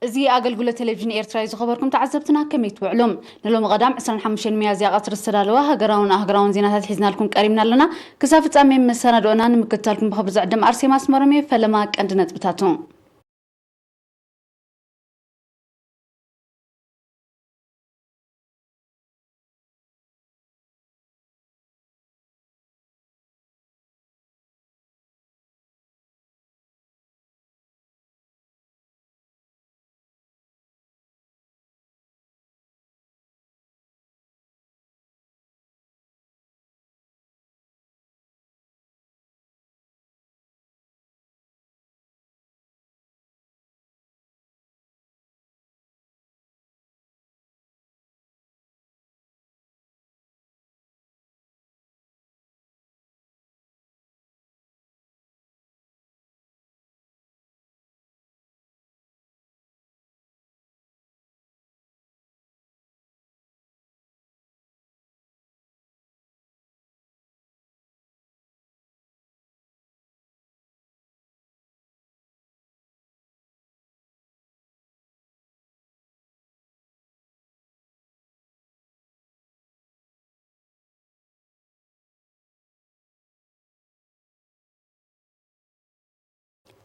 እዚ ኣገልግሎት ቴሌቪዥን ኤርትራ እዩ። ዝኸበርኩም ተዓዘብትና፣ ከመይ ትውዕሉ? ንሎሚ ቀዳም ዕስራን ሓሙሽተን ሚያዝያ ቀትሪ ዝተዳለወ ሃገራውን ኣህጉራውን ዜናታት ሒዝናልኩም ቀሪብና ኣለና። ክሳብ ፍጻሜ መሰናድኦና ንምክትታልኩም ብኽብሪ ዝዕድም ኣርሴማ ኣስመሮም እየ። ፈለማ ቀንዲ ነጥብታቱ።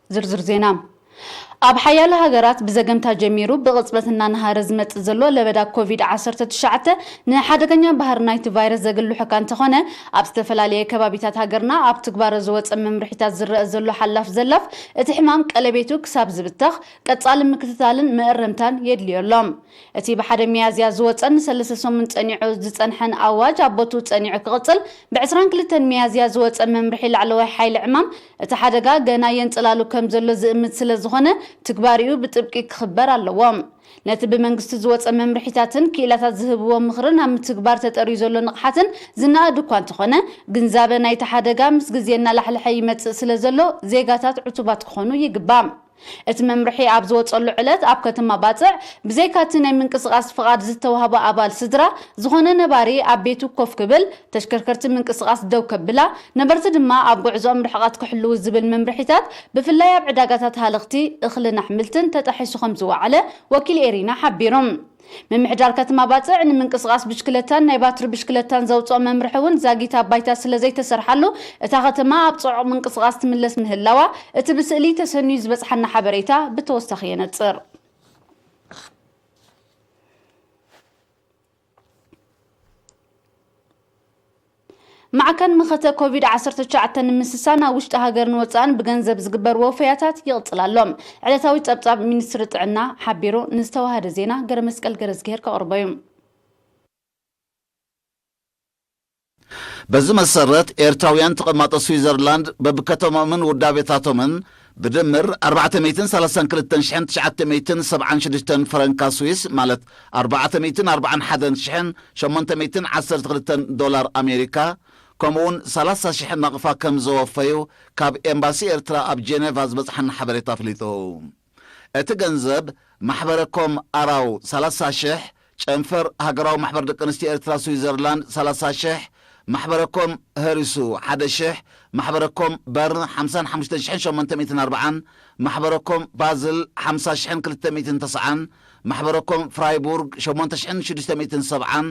ዝርዝር ዜና። ኣብ ሓያሎ ሃገራት ብዘገምታ ጀሚሩ ብቕጽበት እናነሃረ ዝመጽእ ዘሎ ለበዳ ኮቪድ ዓሰርተ ትሽዓተ ንሓደገኛ ባህሪ ናይቲ ቫይረስ ዘግልሑ እኳ እንተኾነ፣ ኣብ ዝተፈላለየ ከባቢታት ሃገርና ኣብ ትግባረ ዝወጸ መምርሒታት ዝረአ ዘሎ ሓላፍ ዘላፍ እቲ ሕማም ቀለቤቱ ክሳብ ዝብተኽ ቀጻሊ ምክትታልን መእረምታን የድልዮ ኣሎ። እቲ ብሓደ ሚያዝያ ዝወጸን ንሰለስተ ሰሙን ጸኒዑ ዝጸንሐን ኣዋጅ ኣብ ቦትኡ ጸኒዑ ክቕጽል፣ ብዕስራን ክልተን ሚያዝያ ዝወጸ መምርሒ ላዕለዋይ ሓይሊ ዕማም እቲ ሓደጋ ገና የንጽላሉ ከም ዘሎ ዝእምት ስለ ዝኾነ፣ ትግባሪኡ ብጥብቂ ክኽበር ኣለዎ። ነቲ ብመንግስቲ ዝወጸ መምርሒታትን ክኢላታት ዝህብዎ ምኽርን ኣብ ምትግባር ተጠርዩ ዘሎ ንቕሓትን ዝነኣድ እኳ እንተኾነ፣ ግንዛበ ናይቲ ሓደጋ ምስ ግዜ እናላሕለሐ ይመጽእ ስለ ዘሎ፣ ዜጋታት ዕቱባት ክኾኑ ይግባእ። እቲ መምርሒ ኣብ ዝወጸሉ ዕለት፣ ኣብ ከተማ ባጽዕ ብዘይካቲ ናይ ምንቅስቓስ ፍቓድ ዝተዋህቦ ኣባል ስድራ ዝኾነ ነባሪ ኣብ ቤቱ ኮፍ ክብል፣ ተሽከርከርቲ ምንቅስቓስ ደው ከብላ፣ ነበርቲ ድማ ኣብ ጉዕዞኦም ርሕቐት ክሕልዉ ዝብል መምርሒታት፣ ብፍላይ ኣብ ዕዳጋታት ሃለኽቲ፣ እኽልን ኣሕምልትን ተጣሒሱ ከም ዝወዓለ ወኪል ኤሪና ሓቢሩ። ምምሕዳር ከተማ ባጽዕ ንምንቅስቓስ ብሽክለታን ናይ ባትሪ ብሽክለታን ዘውጽኦ መምርሒ እውን ዛጊት ኣብ ባይታ ስለ ዘይተሰርሓሉ፣ እታ ከተማ ኣብ ጽዑቕ ምንቅስቓስ ትምለስ ምህላዋ እቲ ብስእሊ ተሰንዩ ዝበጽሓና ሓበሬታ ብተወሳኺ የነጽር። ማዕከን መኸተ ኮቪድ ዓሰርተ ትሽዓተ ንምስሳን ኣብ ውሽጢ ሃገርን ወጻእን ብገንዘብ ዝግበር ወፈያታት ይቕጽል ኣሎ። ዕለታዊ ጸብጻብ ሚኒስትሪ ጥዕና ሓቢሩ። ንዝተዋሃደ ዜና ገረመስቀል ገረዝግሄር ከቕርቦ እዩ። በዚ መሰረት፣ ኤርትራውያን ተቐማጦ ስዊዘርላንድ በብከተሞምን ውዳቤታቶምን ብድምር ኣርባዕተ ሚእትን ሰላሳን ክልተን ሽሕን ትሽዓተ ሚእትን ሰብዓን ሽዱሽተን ፍረንካ ስዊስ፣ ማለት ኣርባዕተ ሚእትን ኣርባዓን ሓደን ሽሕን ሸሞንተ ሚእትን ዓሰርተ ክልተን ዶላር ኣሜሪካ፣ ከምኡውን ሰላሳ ሽሕ ናቕፋ ከም ዘወፈዩ ካብ ኤምባሲ ኤርትራ ኣብ ጄኔቫ ዝበጽሓና ሓበሬታ ኣፍሊጡ። እቲ ገንዘብ ማሕበረኮም ኣራው ሰላሳ ሽሕ፣ ጨንፈር ሃገራዊ ማሕበር ደቂ ኣንስትዮ ኤርትራ ስዊዘርላንድ ሰላሳ ሽሕ፣ ማሕበረኮም ህሪሱ ሓደ ሽሕ፣ ማሕበረኮም በርን ሓምሳን ሓሙሽተን ሽሕን ሸሞንተ ሚእትን ኣርባዓን፣ ማሕበረኮም ባዝል ሓምሳ ሽሕን ክልተ ሚእትን ተስዓን፣ ማሕበረኮም ፍራይቡርግ ሸሞንተ ሽሕን ሽዱሽተ ሚእትን ሰብዓን፣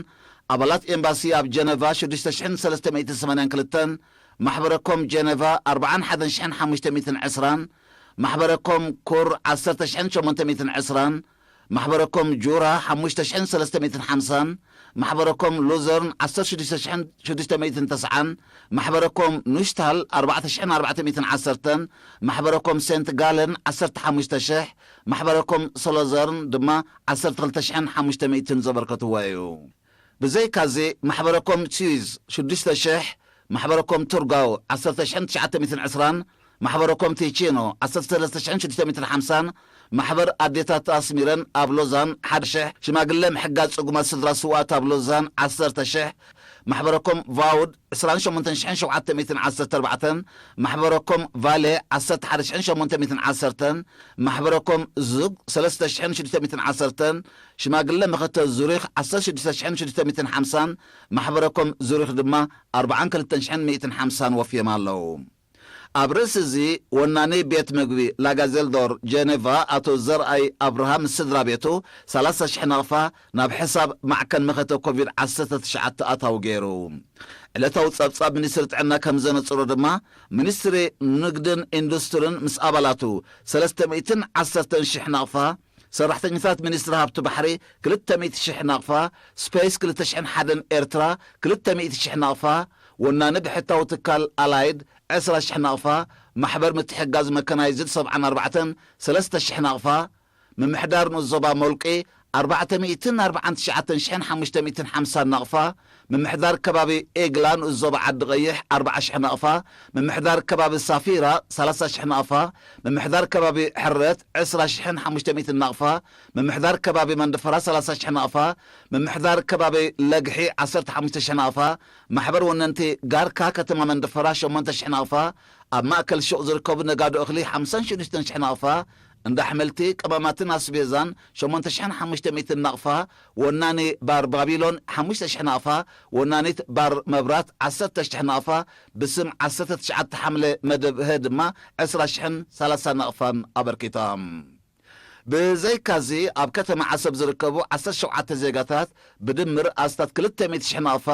ኣባላት ኤምባሲ ኣብ ጀነቫ ሽዱሽተ ሽሕን ሰለስተ ሚእትን ሰማንያን ክልተን፣ ማሕበረኮም ጀነቫ ኣርባዓን ሓደን ሽሕን ሓሙሽተ ሚእትን ዕስራን፣ ማሕበረኮም ኩር ዓሰርተ ሽሕን ሸሞንተ ሚእትን ዕስራን፣ ማሕበረኮም ጁራ ሓሙሽተ ሽሕን ሰለስተ ሚእትን ሓምሳን፣ ማሕበረኮም ሉዘርን ዓሰርተ ሽዱሽተ ሽሕን ሽዱሽተ ሚእትን ተስዓን፣ ማሕበረኮም ኑሽታል ኣርባዕተ ሽሕን ኣርባዕተ ሚእትን ዓሰርተን፣ ማሕበረኮም ሴንት ጋለን ዓሰርተ ሓሙሽተ ሽሕ፣ ማሕበረኮም ሶሎዘርን ድማ ዓሰርተ ክልተ ሽሕን ሓሙሽተ ሚእትን ዘበርከትዎ እዩ። ብዘይካዚ፣ ማሕበረኮም ስዊዝ ሽዱሽተ ሽሕ፣ ማሕበረኮም ቱርጋው ዓሰርተ ሽሕን ትሽዓተ ሚእትን ዕስራን፣ ማሕበረኮም ቲቺኖ ዓሰርተ ሰለስተ ሽሕን ሽዱሽተ ሚእትን ሓምሳን፣ ማሕበር ኣዴታት ኣስሚረን ኣብ ሎዛን ሓደ ሽሕ፣ ሽማግለ ምሕጋዝ ጽጉማት ስድራ ስውኣት ኣብ ሎዛን ዓሰርተ ሽሕ፣ ማሕበረኮም ቫውድ ዕስራን ሸሞንተን ሽሕን ሸውዓተ ሚእትን ዓሰርተ ኣርባዕተን፣ ማሕበረኮም ቫሌ ዓሰርተ ሓደ ሽሕን ሸሞንተ ሚእትን ዓሰርተን፣ ማሕበረኮም ዙግ ሰለስተ ሽሕን ሽዱሽተ ሚእትን ዓሰርተን፣ ሽማግለ መኸተ ዙሪኽ ዓሰርተ ሽዱሽተ ሽሕን ሽዱሽተ ሚእትን ሓምሳን፣ ማሕበረኮም ዙሪኽ ድማ ኣርባዓን ክልተን ሽሕን ሚእትን ሓምሳን ወፍዮም ኣለዉ። ኣብ ርእሲ እዚ፣ ወናኒ ቤት ምግቢ ላጋዜልዶር ጀኔቫ ኣቶ ዘርኣይ ኣብርሃ ምስ ስድራ ቤቱ፣ ሰላሳ ሽሕ ናቕፋ ናብ ሕሳብ ማዕከን መኸተ ኮቪድ ዓሰርተ ትሽዓተ ኣታዊ ገይሩ። ዕለታዊ ጸብጻብ ሚኒስትሪ ጥዕና ከም ዘነጽሮ ድማ፣ ሚኒስትሪ ንግድን ኢንዱስትርን ምስ ኣባላቱ፣ ሰለስተ ሚእትን ዓሰርተን ሽሕ ናቕፋ፣ ሰራሕተኛታት ሚኒስትሪ ሃብቲ ባሕሪ፣ ክልተ ሚእቲ ሽሕ ናቕፋ፣ ስፔስ ክልተ ሽሕን ሓደን ኤርትራ፣ ክልተ ሚእቲ ሽሕ ናቕፋ፣ ወናኒ ብሕታዊ ትካል ኣላይድ፣ ዕስራ ሽሕ ናቕፋ፣ ማሕበር ምትሕግጋዝ መከናይዝድ ሰብዓን ኣርባዕተን፣ ሰለስተ ሽሕ ናቕፋ፣ ምምሕዳር ንኡስ ዞባ ሞልቂ፣ ኣርባዕተ ሚእትን ኣርባዓን ትሽዓተን ሽሕን ሓሙሽተ ሚእትን ሓምሳን ናቕፋ፣ ምምሕዳር ከባቢ ኤግላ ንኡስ ዞባ ዓዲ ቐይሕ፣ ኣርብዓ ሽሕ ናቕፋ፣ ምምሕዳር ከባቢ ሳፊራ፣ ሰላሳ ሽሕ ናቕፋ፣ ምምሕዳር ከባቢ ሕረት፣ ዕስራ ሽሕን ሓሙሽተ ሚእትን ናቕፋ፣ ምምሕዳር ከባቢ መንደፈራ፣ ሰላሳ ሽሕ ናቕፋ፣ ምምሕዳር ከባቢ ለግሒ፣ ዓሰርተ ሓሙሽተ ሽሕ ናቕፋ፣ ማሕበር ወነንቲ ጋርካ ከተማ መንደፈራ፣ ሸሞንተ ሽሕ ናቕፋ፣ ኣብ ማእከል ሹቕ ዝርከቡ ነጋዶ እኽሊ፣ ሓምሳን ሽዱሽተን ሽሕ ናቕፋ፣ እንዳ ኣሕምልቲ፣ ቀመማትን ኣስቤዛን፣ ሸሞንተ ሽሕን ሓሙሽተ ሚእትን ናቕፋ፣ ወናኒ ባር ባቢሎን፣ ሓሙሽተ ሽሕ ናቕፋ፣ ወናኒት ባር መብራት፣ ዓሰርተ ሽሕ ናቕፋ፣ ብስም ዓሰርተ ትሽዓተ ሓምለ መደብ ሀ ድማ፣ ዕስራ ሽሕን ሰላሳ ናቕፋን ኣበርኪታ። ብዘይካዚ፣ ኣብ ከተማ ዓሰብ ዝርከቡ ዓሰርተ ሸውዓተ ዜጋታት ብድምር ኣስታት ክልተ ሚእቲ ሽሕ ናቕፋ፣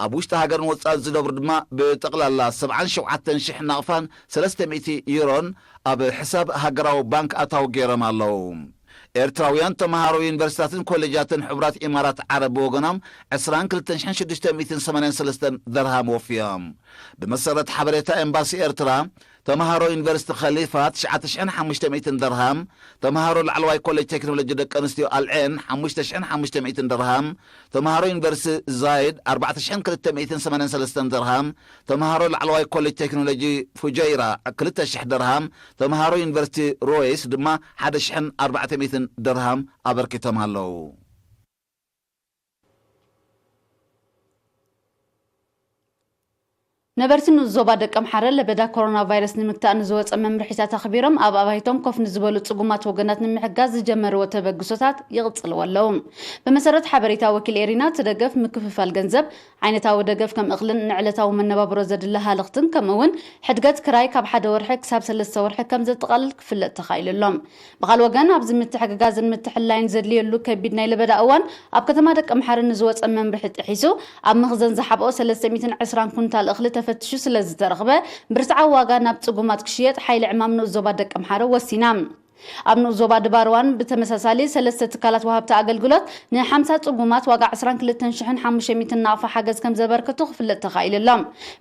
ኣብ ውሽጢ ሃገርን ወጻኢ ዝነብሩ ድማ ብጠቕላላ ሰብዓን ሸውዓተን ሽሕ ናቕፋን ሰለስተ ሚእቲ ዩሮን ኣብ ሕሳብ ሃገራዊ ባንክ ኣታዊ ገይሮም ኣለዉ። ኤርትራውያን ተምሃሮ ዩኒቨርሲታትን ኮሌጃትን ሕቡራት ኢማራት ዓረብ ብወገኖም፣ ዕስራን ክልተን ሽሕን ሽዱሽተ ሚእትን ሰማንያን ሰለስተን ደርሃም ወፍዮም። ብመሰረት ሓበሬታ ኤምባሲ ኤርትራ፣ ተምሃሮ ዩኒቨርሲቲ ኸሊፋ፣ ትሽዓተ ሽሕን ሓሙሽተ ሚእትን ደርሃም፣ ተምሃሮ ላዕለዋይ ኮሌጅ ቴክኖሎጂ ደቂ ኣንስትዮ ኣልዔን፣ ሓሙሽተ ሽሕን ሓሙሽተ ሚእትን ደርሃም፣ ተምሃሮ ዩኒቨርሲቲ ዛይድ፣ ኣርባዕተ ሽሕን ክልተ ሚእትን ሰማንያን ሰለስተን ደርሃም፣ ተምሃሮ ላዕለዋይ ኮሌጅ ቴክኖሎጂ ፉጀይራ፣ ክልተ ሽሕ ደርሃም፣ ተምሃሮ ዩኒቨርሲቲ ሮይስ ድማ፣ ሓደ ሽሕን ኣርባዕተ ሚእትን ደርሃም ኣበርኪቶም ኣለዉ። ነበርቲ ንኡስ ዞባ ደቀምሓረ ለበዳ ኮሮና ቫይረስ ንምግታእ ንዝወፀ መምርሒታት ኣኽቢሮም ኣብ ኣባይቶም ኮፍ ንዝበሉ ፅጉማት ወገናት ንምሕጋዝ ዝጀመርዎ ተበግሶታት ይቕፅልዎ ኣለዉ። ብመሰረት ሓበሬታ ወኪል ኤሪና፣ እቲ ደገፍ ምክፍፋል ገንዘብ፣ ዓይነታዊ ደገፍ ከም እኽልን ንዕለታዊ መነባብሮ ዘድሊ ሃለኽትን፣ ከምኡ እውን ሕድገት ክራይ ካብ ሓደ ወርሒ ክሳብ ሰለስተ ወርሒ ከም ዘጠቓልል ክፍለጥ ተኻኢሉ ኣሎ። ብኻልእ ወገን፣ ኣብዚ ምትሕግጋዝን ምትሕልላይን ዘድልየሉ ከቢድ ናይ ለበዳ እዋን፣ ኣብ ከተማ ደቀምሓረ ንዝወፀ መምርሒ ጥሒሱ፣ ኣብ መኽዘን ዝሓብኦ ሰለስተ ሚእትን ዕስራን ኩንታል እኽሊ ተፈቲሹ ስለ ዝተረኽበ፣ ብርትዓዊ ዋጋ ናብ ፅጉማት ክሽየጥ ሓይሊ ዕማም ንኡስ ዞባ ደቀምሓረ ወሲና። ኣብ ንኡስ ዞባ ድባርዋን ብተመሳሳሊ ሰለስተ ትካላት ወሃብቲ ኣገልግሎት ንሓምሳ ጽጉማት ዋጋ ዕስራን ክልተን ሽሕን ሓሙሽተ ሚእትን ናቕፋ ሓገዝ ከም ዘበርከቱ ክፍለጥ ተኻኢሉ ኣሎ።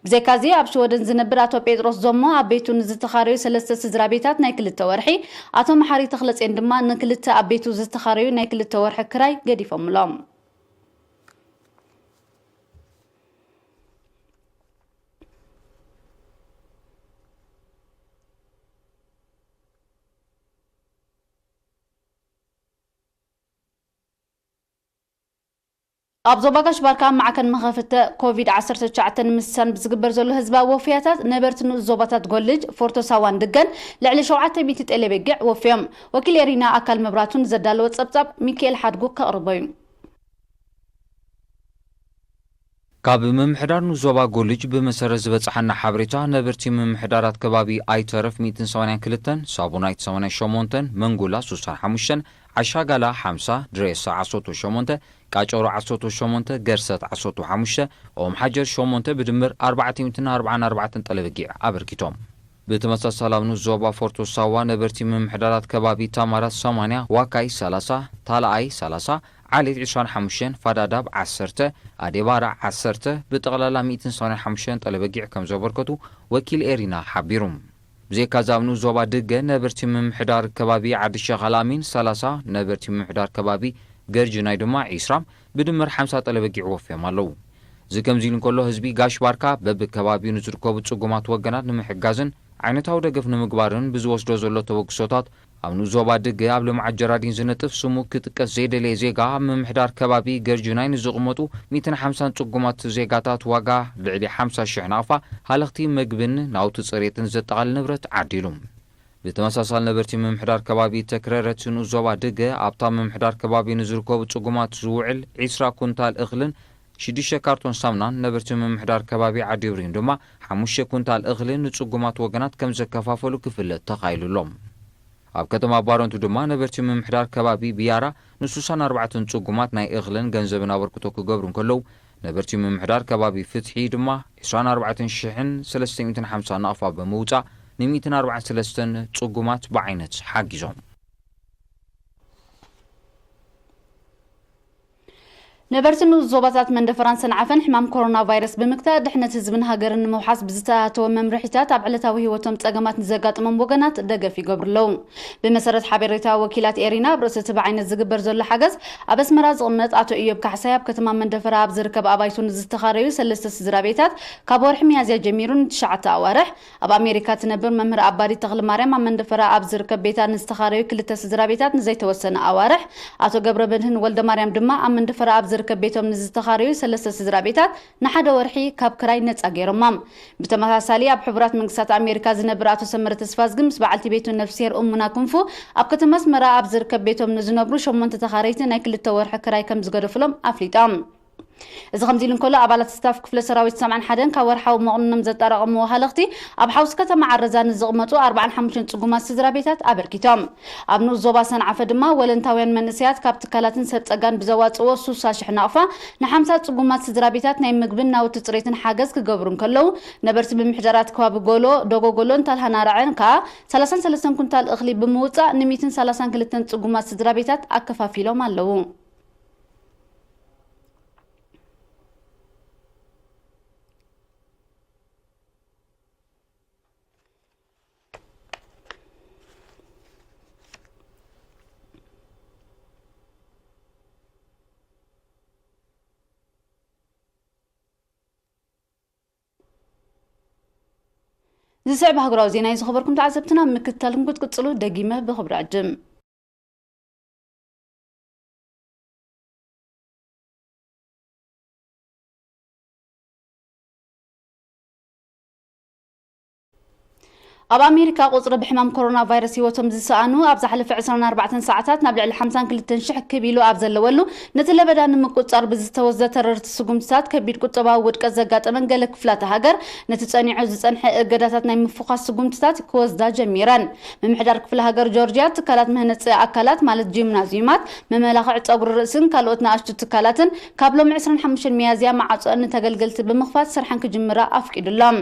ብዘይካዚ ኣብ ሽወደን ዝነብር ኣቶ ጴጥሮስ ዞሞ ኣብ ቤቱ ንዝተኻረዩ ሰለስተ ስድራ ቤታት ናይ ክልተ ወርሒ፣ ኣቶ መሓሪ ተኽለጼን ድማ ንክልተ ኣብ ቤቱ ዝተኻረዩ ናይ ክልተ ወርሒ ክራይ ገዲፎምሎም። ኣብ ዞባ ጋሽ ባርካ ማዕከን መኸፍተ ኮቪድ ዓሰርተ ትሽዓተ ንምስሳን ብዝግበር ዘሎ ህዝባዊ ወፍያታት፣ ነበርቲ ንኡስ ዞባታት ጎልጅ፣ ፎርቶ ሳዋን ድገን ልዕሊ ሸውዓተ ሚእቲ ጤለ በጊዕ ወፍዮም። ወኪል ኤሪና ኣካል መብራቱ ንዘዳለወ ጸብጻብ ሚካኤል ሓድጉ ከቕርቦ እዩ። ካብ ምምሕዳር ንኡስ ዞባ ጎልጅ ብመሰረት ዝበጽሓና ሓበሬታ፣ ነበርቲ ምምሕዳራት ከባቢ ኣይተረፍ ሚእትን ሰማንያን ክልተን፣ ሳቡናይት ሰማንያን ሸሞንተን፣ መንጉላ ሱሳን ሓሙሽተን፣ ዓሻጋላ ሓምሳ፣ ድሬሳ ዓሰርተ ሸሞንተ፣ ቃጨሮ ዓሰርተ ሸሞንተ፣ ገርሰት ዓሰርተ ሓሙሽተ፣ ኦም ሓጀር ሸሞንተ ብድምር ኣርባዕተ ሚእትን ኣርባዓን ኣርባዕተን ጠለበጊዕ ኣበርኪቶም። ብተመሳሳሊ ኣብ ንኡስ ዞባ ፎርቶ ሳዋ ነበርቲ ምምሕዳራት ከባቢ ታማራት ሰማንያ፣ ዋካይ ሰላሳ፣ ታላኣይ ሰላሳ፣ ዓሌት ዕስራን ሓሙሽተን፣ ፋዳዳብ ዓሰርተ፣ ኣዴባራ ዓሰርተ፣ ብጠቕላላ ሚእትን ሰማንያን ሓሙሽተን ጠለበጊዕ ከም ዘበርከቱ ወኪል ኤሪና ሓቢሩ። ብዘይካዚ ኣብ ንኡስ ዞባ ድገ ነበርቲ ምምሕዳር ከባቢ ዓዲ ሸኻል ኣሚን ሰላሳ፣ ነበርቲ ምምሕዳር ከባቢ ገርጅናይ ድማ ዒስራ፣ ብድምር ሓምሳ ጠለበጊዕ ወፍዮም ኣለዉ። እዚ ከምዚ ኢሉ እንከሎ፣ ህዝቢ ጋሽ ባርካ በብከባቢኡ ንዝርከቡ ጽጉማት ወገናት ንምሕጋዝን ዓይነታዊ ደገፍ ንምግባርን ብዝወስዶ ዘሎ ተበግሶታት፣ ኣብ ንኡስ ዞባ ድገ ኣብ ልምዓት ጀራዲን ዝነጥፍ ስሙ ክጥቀስ ዘይደለየ ዜጋ፣ ኣብ ምምሕዳር ከባቢ ገርጅናይ ንዝቕመጡ ሚእትን ሓምሳን ጽጉማት ዜጋታት ዋጋ ልዕሊ ሓምሳ ሽሕ ናቕፋ ሃለኽቲ፣ መግብን ናውቲ ጽሬትን ዘጠቓልል ንብረት ዓዲሉ። ብተመሳሳሊ ነበርቲ ምምሕዳር ከባቢ ተክረረት ንኡስ ዞባ ድገ ኣብታ ምምሕዳር ከባቢ ንዝርከቡ ጽጉማት ዝውዕል ዒስራ ኩንታል እኽልን ሽዱሽተ ካርቶን ሳሙናን ነበርቲ ምምሕዳር ከባቢ ዓዲ ብሪን ድማ ሓሙሽተ ኩንታል እኽሊ ንጽጉማት ወገናት ከም ዘከፋፈሉ ክፍለጥ ተኻኢሉ ኣሎ። ኣብ ከተማ ባረንቱ ድማ ነበርቲ ምምሕዳር ከባቢ ብያራ ንስሳን ኣርባዕተን ጽጉማት ናይ እኽልን ገንዘብን ኣበርክቶ ክገብሩ እንከለዉ፣ ነበርቲ ምምሕዳር ከባቢ ፍትሒ ድማ ዕስራን ኣርባዕተን ሽሕን ሰለስተ ሚእትን ሓምሳ ናቕፋ ብምውጻእ ንሚእትን ኣርባዓን ሰለስተን ጽጉማት ብዓይነት ሓጊዞም። ነበርቲ ንኡስ ዞባታት መንደፈራን ሰንዓፈን ሕማም ኮሮና ቫይረስ ብምግታእ ድሕነት ህዝብን ሃገርን ንምውሓስ ብዝተኣተወ መምርሒታት ኣብ ዕለታዊ ህይወቶም ጸገማት ንዘጋጥሞም ወገናት ደገፍ ይገብሩ ኣለዉ። ብመሰረት ሓበሬታ ወኪላት ኤሪና፣ ኣብ ርእሲ እቲ ብዓይነት ዝግበር ዘሎ ሓገዝ ኣብ ኣስመራ ዝቕመጥ ኣቶ ኢዮብ ካሕሳይ ኣብ ከተማ መንደፈራ ኣብ ዝርከብ ኣባይቱ ንዝተኻረዩ ሰለስተ ስድራ ቤታት ካብ ወርሒ ሚያዝያ ጀሚሩ ንትሽዓተ ኣዋርሕ ኣብ ኣሜሪካ ትነብር መምህር ኣባዲ ተኽለማርያም ኣብ መንደፈራ ኣብ ዝርከብ ቤታ ንዝተኻረዩ ክልተ ስድራ ቤታት ንዘይተወሰነ ኣዋርሕ፣ ኣቶ ገብረ መድህን ወልደ ማርያም ድማ ኣብ መንደፈራ ኣብ ዝርከብ ቤቶም ንዝተኻረዩ ሰለስተ ስድራ ቤታት ንሓደ ወርሒ ካብ ክራይ ነጻ ገይሮማ። ብተመሳሳሊ ኣብ ሕቡራት መንግስታት ኣሜሪካ ዝነብር ኣቶ ሰመረ ተስፋዝጊ ምስ በዓልቲ ቤቱ ነፍስሄር እሙና ክንፉ ኣብ ከተማ ኣስመራ ኣብ ዝርከብ ቤቶም ንዝነብሩ ሸሞንተ ተኻረይቲ ናይ ክልተ ወርሒ ክራይ ከም ዝገደፍሎም ኣፍሊጦም። እዚ ከምዚ ኢሉ እንከሎ፣ ኣባላት ስታፍ ክፍለ ሰራዊት ሰብዓን ሓደን ካብ ወርሓዊ መቑንኖም ዘጠራቐምዎ ሃለኽቲ ኣብ ሓውሲ ከተማ ዓረዛ ንዝቕመጡ ኣርባዓን ሓሙሽተን ጽጉማት ስድራ ቤታት ኣበርኪቶም። ኣብ ንኡስ ዞባ ሰንዓፈ ድማ ወለንታውያን መንእሰያት ካብ ትካላትን ሰብ ጸጋን ብዘዋጽእዎ ሱሳ ሽሕ ናቕፋ ንሓምሳ ጽጉማት ስድራ ቤታት ናይ ምግብን ናውቲ ጽሬትን ሓገዝ ክገብሩ እንከለዉ፣ ነበርቲ ምምሕዳራት ከባቢ ጎሎ፣ ዶጎጎሎን ታልሃናራዕን ከኣ ሰላሳን ሰለስተን ኩንታል እኽሊ ብምውጻእ ንሚእትን ሰላሳን ክልተን ጽጉማት ስድራ ቤታት ኣከፋፊሎም ኣለዉ። ዝስዕብ ሃገራዊ ዜና እዩ ዝኸበርኩም ተዓዘብትና፣ ምክትታልኩም ክትቅጽሉ ደጊመ ብኽብሪ ዕድም። ኣብ ኣሜሪካ ቁጽሪ ብሕማም ኮሮና ቫይረስ ህይወቶም ዝሰኣኑ ኣብ ዝሓለፈ ዕስራን ኣርባዕተን ሰዓታት ናብ ልዕሊ ሓምሳን ክልተን ሽሕ ክብ ኢሉ ኣብ ዘለወሉ፣ ነቲ ለበዳ ንምቁጽጻር ብዝተወስደ ተረርቲ ስጉምትታት ከቢድ ቁጠባዊ ውድቀት ዘጋጠመን ገለ ክፍላተ ሃገር፣ ነቲ ጸኒዑ ዝጸንሐ እገዳታት ናይ ምፍዃስ ስጉምትታት ክወስዳ ጀሚረን። ምምሕዳር ክፍለ ሃገር ጆርጅያ ትካላት መህነጺ ኣካላት ማለት ጂምናዝዩማት፣ መመላኽዒ ጸጉሪ ርእስን ካልኦት ንኣሽቱ ትካላትን ካብ ሎሚ ዕስራን ሓሙሽተን ሚያዝያ መዓጾኣን ንተገልገልቲ ብምኽፋት ስርሐን ክጅምራ ኣፍቂዱሎም።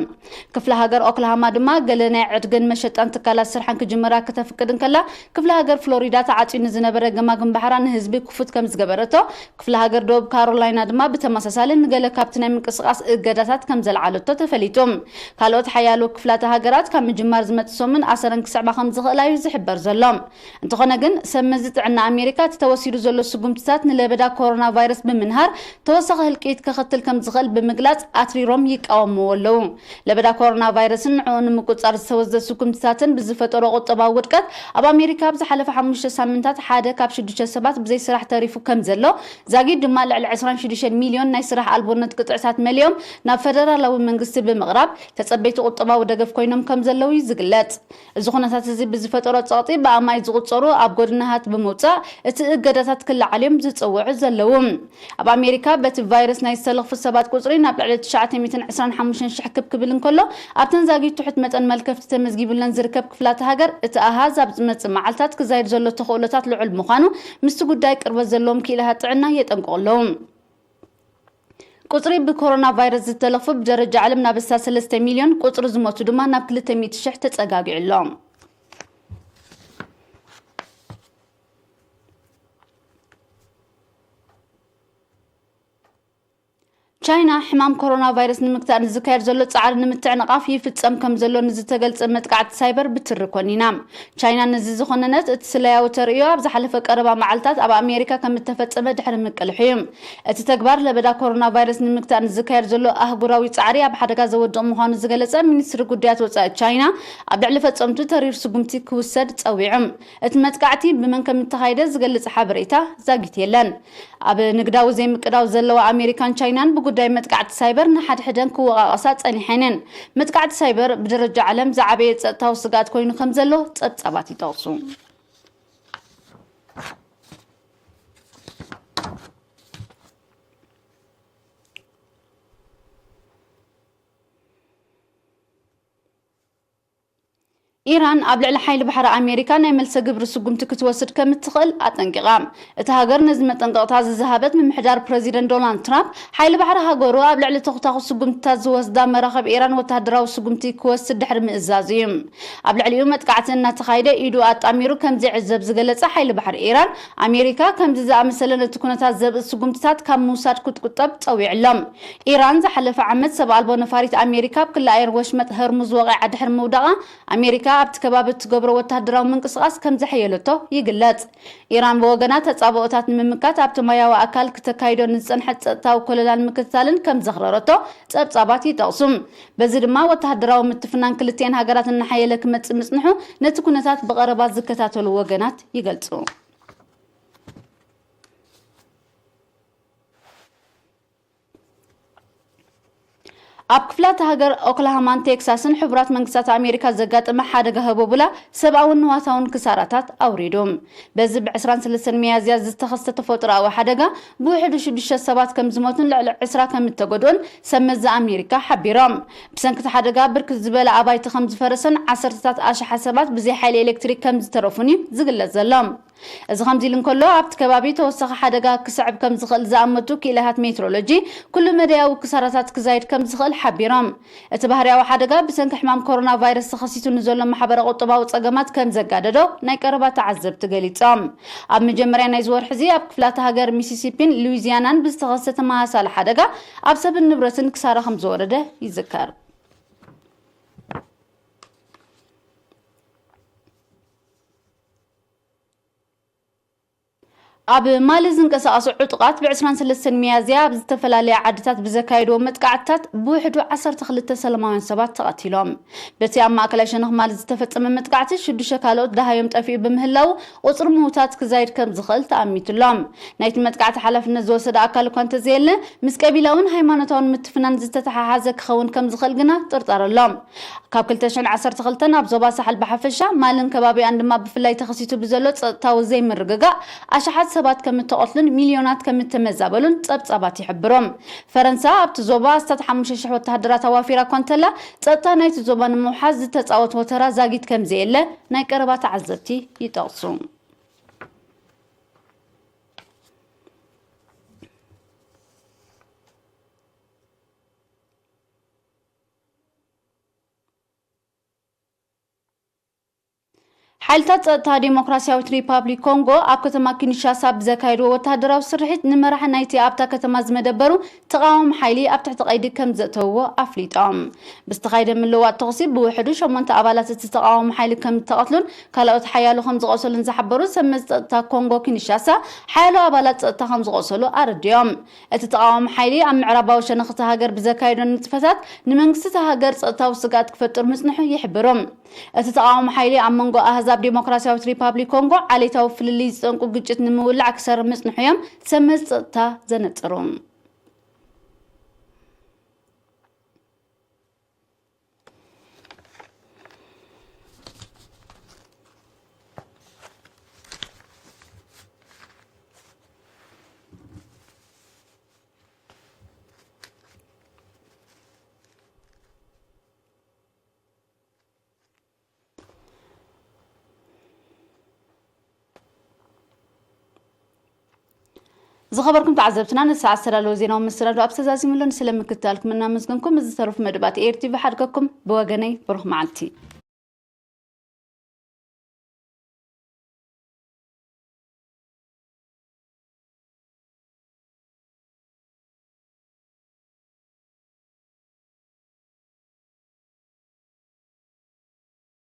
ክፍለ ሃገር ኦክላሃማ ድማ ገለ ናይ ዕድግን መሸጣን ትካላት ስርሐን ክጅምራ ክተፍቅድ እንከላ፣ ክፍለ ሃገር ፍሎሪዳ ተዓጽዩ ንዝነበረ ገማግም ባሕራ ንህዝቢ ክፉት ከም ዝገበረቶ፣ ክፍለ ሃገር ደቡብ ካሮላይና ድማ ብተመሳሳሊ ንገለ ካብቲ ናይ ምንቅስቓስ እገዳታት ከም ዘልዓለቶ ተፈሊጡ። ካልኦት ሓያሎ ክፍላተ ሃገራት ካብ ምጅማር ዝመጽእ ሰሙን ኣሰረን ክስዕባ ከም ዝኽእላ እዩ ዝሕበር ዘሎ። እንተኾነ ግን፣ ሰብ መዚ ጥዕና ኣሜሪካ እቲ ተወሲዱ ዘሎ ስጉምትታት ንለበዳ ኮሮና ቫይረስ ብምንሃር ተወሳኺ ህልቂት ከኸትል ከም ዝኽእል ብምግላጽ ኣትሪሮም ይቃወምዎ ኣለዉ። ለበዳ ኮሮና ቫይረስን ንዕኡ ንምቁጽጻር ዝተወስደ ስጉምትታትን ብዝፈጠሮ ቁጠባዊ ውድቀት ኣብ ኣሜሪካ ኣብ ዝሓለፈ ሓሙሽተ ሳምንታት ሓደ ካብ ሽዱሽተ ሰባት ብዘይ ስራሕ ተሪፉ ከም ዘሎ፣ ዛጊድ ድማ ልዕሊ ዕስራን ሽዱሽተን ሚልዮን ናይ ስራሕ ኣልቦነት ቅጥዕታት መሊኦም ናብ ፈደራላዊ መንግስቲ ብምቕራብ ተጸበይቲ ቁጠባዊ ደገፍ ኮይኖም ከም ዘለዉ እዩ ዝግለጽ። እዚ ኩነታት እዚ ብዝፈጠሮ ጸቕጢ ብኣማኢት ዝቑጸሩ ኣብ ጎድናሃት ብምውጻእ እቲ እገዳታት ክለዓል እዮም ዝጽውዑ ዘለዉ። ኣብ ኣሜሪካ በቲ ቫይረስ ናይ ዝተለኽፉ ሰባት ቁጽሪ ናብ ልዕሊ ትሽዓተ ሚእትን ዕስራን ሓሙሽተን ሽሕ ክብ ክብል እንከሎ፣ ኣብተን ዛጊድ ትሑት መጠን መልከፍቲ ተመዝጊቡለን ዝርከብ ክፍላተ ሃገር እቲ ኣሃዝ ኣብ ዝመጽእ መዓልታት ክዛይድ ዘሎ ተኽእሎታት ልዑል ምዃኑ ምስቲ ጉዳይ ቅርበት ዘለዎም ክኢላታት ጥዕና የጠንቅቑ ኣለዉ። ቁጽሪ ብኮሮና ቫይረስ ዝተለኽፉ ብደረጃ ዓለም ናብ ኣስታት ሰለስተ ሚልዮን፣ ቁጽሪ ዝሞቱ ድማ ናብ ክልተ ሚእቲ ሽሕ ተጸጋጊዑ ኣሎ። ቻይና ሕማም ኮሮና ቫይረስ ንምግታእ ንዝካየድ ዘሎ ጻዕሪ ንምትዕንቓፍ ይፍጸም ከም ዘሎ ንዝተገልጸ መጥቃዕቲ ሳይበር ብትሪ ኮኒና። ቻይና ነዚ ዝኾነነት እቲ ስለያዊ ተርእዮ ኣብ ዝሓለፈ ቀረባ መዓልታት ኣብ ኣሜሪካ ከም እተፈጸመ ድሕሪ ምቅልሑ እዩ። እቲ ተግባር ለበዳ ኮሮና ቫይረስ ንምግታእ ንዝካየድ ዘሎ ኣህጉራዊ ጻዕሪ ኣብ ሓደጋ ዘወድቕ ምዃኑ ዝገለጸ ሚኒስትሪ ጉዳያት ወጻኢ ቻይና፣ ኣብ ልዕሊ ፈጸምቱ ተሪር ስጉምቲ ክውሰድ ጸዊዑ። እቲ መጥቃዕቲ ብመን ከም እተኻየደ ዝገልጽ ሓበሬታ ዛጊት የለን። ኣብ ንግዳዊ ዘይምቅዳው ዘለዋ ኣሜሪካን ቻይናን ብጉዳይ መጥቃዕቲ ሳይበር ንሓድሕደን ክወቓቐሳ ጸኒሐን እየን። መጥቃዕቲ ሳይበር ብደረጃ ዓለም ዝዓበየ ጸጥታዊ ስግኣት ኮይኑ ከም ዘሎ ጸብጻባት ይጠቕሱ። ኢራን ኣብ ልዕሊ ሓይሊ ባሕሪ ኣሜሪካ ናይ መልሰ ግብሪ ስጉምቲ ክትወስድ ከም እትኽእል ኣጠንቂቓ። እታ ሃገር ነዚ መጠንቀቕታ ዝዝሃበት፣ ምምሕዳር ፕረዚደንት ዶናልድ ትራምፕ ሓይሊ ባሕሪ ሃገሩ ኣብ ልዕሊ ተኹታኹ ስጉምትታት ዝወስዳ መራኸብ ኢራን ወተሃደራዊ ስጉምቲ ክወስድ ድሕሪ ምእዛዝ እዩ። ኣብ ልዕሊኡ መጥቃዕቲ እናተኻየደ ኢዱ ኣጣሚሩ ከም ዝዕዘብ ዝገለጸ ሓይሊ ባሕሪ ኢራን፣ ኣሜሪካ ከምዚ ዝኣመሰለ ነቲ ኩነታት ዘብእስ ስጉምትታት ካብ ምውሳድ ክትቁጠብ ጸዊዑ ኣሎ። ኢራን ዝሓለፈ ዓመት ሰብ ኣልቦ ነፋሪት ኣሜሪካ ኣብ ክሊ ኣየር ወሽመጥ ሆርሙዝ ወቒዓ ድሕሪ ምውዳቓ፣ ኣሜሪካ ኣብቲ ከባቢ እትገብሮ ወተሃደራዊ ምንቅስቓስ ከም ዘሐየለቶ ይግለጽ። ኢራን ብወገና፣ ተጻብኦታት ንምምካት ኣብቲ ማያዊ ኣካል ክተካይዶ ንዝጸንሐት ጸጥታዊ ኮለላን ምክትታልን ከም ዘኽረረቶ ጸብጻባት ይጠቕሱ። በዚ ድማ፣ ወተሃደራዊ ምትፍናን ክልቲኤን ሃገራት እናሓየለ ክመጽእ ምጽንሑ ነቲ ኩነታት ብቐረባ ዝከታተሉ ወገናት ይገልጹ። ኣብ ክፍላተ ሃገር ኦክላሃማን ቴክሳስን ሕቡራት መንግስታት ኣሜሪካ ዘጋጠመ ሓደጋ ህቦቡላ ሰብኣውን ንዋታውን ክሳራታት ኣውሪዱ። በዚ ብ ዕስራን ሰለስተን ሚያዝያ ዝተኸስተ ተፈጥሮኣዊ ሓደጋ ብውሕዱ ሽዱሽተ ሰባት ከም ዝሞቱን ልዕሊ ዕስራ ከም እተጎድኡን ሰብ መዚ ኣሜሪካ ሓቢሮም። ብሰንኪ እቲ ሓደጋ ብርክት ዝበለ ኣባይቲ ከም ዝፈረሰን ዓሰርተታት ኣሽሓት ሰባት ብዘይ ሓይሊ ኤሌክትሪክ ከም ዝተረፉን እዩ ዝግለጽ ዘሎ። እዚ ከምዚ ኢሉ እንከሎ፣ ኣብቲ ከባቢ ተወሳኺ ሓደጋ ክስዕብ ከም ዝኽእል ዝኣመቱ ክኢላታት ሜትሮሎጂ፣ ኩሉ መዳያዊ ክሳራታት ክዛይድ ከም ዝኽእል ሓቢሮም። እቲ ባህርያዊ ሓደጋ ብሰንኪ ሕማም ኮሮና ቫይረስ ተኸሲቱ ንዘሎ ማሕበረ ቁጠባዊ ጸገማት ከም ዘጋደዶ ናይ ቀረባ ተዓዘብቲ ገሊጾም። ኣብ መጀመርያ ናይዚ ወርሒ እዚ፣ ኣብ ክፍላተ ሃገር ሚሲሲፒን ሉዊዚያናን ብዝተኸስተ ተመሳሳሊ ሓደጋ ኣብ ሰብን ንብረትን ክሳራ ከም ዝወረደ ይዝከር። ኣብ ማሊ ዝንቀሳቐሱ ዕጡቓት ብ ዕስራን ሰለስተን ሚያዝያ ኣብ ዝተፈላለያ ዓድታት ብዘካየድዎ መጥቃዕትታት ብውሕዱ ዓሰርተ ክልተ ሰላማውያን ሰባት ተቐቲሎም። በቲ ኣብ ማእከላይ ሸነኽ ማሊ ዝተፈጸመ መጥቃዕቲ፣ ሽዱሽተ ካልኦት ደሃዮም ጠፊኡ ብምህላው፣ ቁጽሪ ምዉታት ክዛይድ ከም ዝኽእል ተኣሚቱ ኣሎ። ናይቲ መጥቃዕቲ ሓላፍነት ዝወሰደ ኣካል እኳ እንተዘየለ፣ ምስ ቀቢላውን ሃይማኖታውን ምትፍናን ዝተተሓሓዘ ክኸውን ከም ዝኽእል ግና ጥርጣረ ኣሎ። ካብ ክልተ ሽሕን ዓሰርተ ክልተን ኣብ ዞባ ሳሕል ብሓፈሻ፣ ማልን ከባቢኣን ድማ ብፍላይ ተኸሲቱ ብዘሎ ጸጥታዊ ዘይምርግጋእ፣ ኣሽሓት ሰባት ከም እተቐትሉን ሚልዮናት ከም እተመዛበሉን ጸብጻባት ይሕብሩ። ፈረንሳ ኣብቲ ዞባ ኣስታት ሓሙሽተ ሽሕ ወተሃደራት ኣዋፊራ እኳ እንተላ፣ ጸጥታ ናይቲ ዞባ ንምውሓስ ዝተጻወትዎ ተራ ዛጊት ከም ዘየለ ናይ ቀረባ ተዓዘብቲ ይጠቕሱ። ሓይልታት ጸጥታ ዴሞክራሲያዊት ሪፓብሊክ ኮንጎ ኣብ ከተማ ኪንሻሳ ብዘካየድዎ ወተሃደራዊ ስርሒት፣ ንመራሒ ናይቲ ኣብታ ከተማ ዝመደበሩ ተቓዋሚ ሓይሊ ኣብ ትሕቲ ቀይዲ ከም ዘእተውዎ ኣፍሊጦም። ብዝተኻየደ ምልውዋጥ ተኹሲ፣ ብውሕዱ ሸሞንተ ኣባላት እቲ ተቓዋሚ ሓይሊ ከም ዝተቐትሉን ካልኦት ሓያሎ ከም ዝቖሰሉን ዝሓበሩ ሰብ መዚ ጸጥታ ኮንጎ ኪንሻሳ፣ ሓያሎ ኣባላት ጸጥታ ከም ዝቖሰሉ ኣረዲኦም። እቲ ተቓዋሚ ሓይሊ ኣብ ምዕራባዊ ሸነኽ እታ ሃገር ብዘካየዶ ንጥፈታት፣ ንመንግስቲ እታ ሃገር ጸጥታዊ ስግኣት ክፈጥር ምጽንሑ ይሕብሩ። እቲ ተቓዋሚ ሓይሊ ኣብ መንጎ ኣህዛብ ዴሞክራሲያዊት ሪፓብሊክ ኮንጎ ዓሌታዊ ፍልልይ ዝጠንቁ ግጭት ንምውላዕ ክሰርሕ ምጽንሑ እዮም ሰብ መዚ ጸጥታ ዘነጽሩ። ዝኸበርኩም ተዓዘብትና፣ ንሰዓት ዝተዳለወ ዜናዊ መሰናዶ ኣብ ዝተዛዚሙሉ፣ ንስለ ምክትታልኩም እናመስገንኩም፣ ምስ ዝተረፉ መደባት ኤር ቲ ቪ ሓድገኩም። ብወገነይ፣ ብሩኽ መዓልቲ።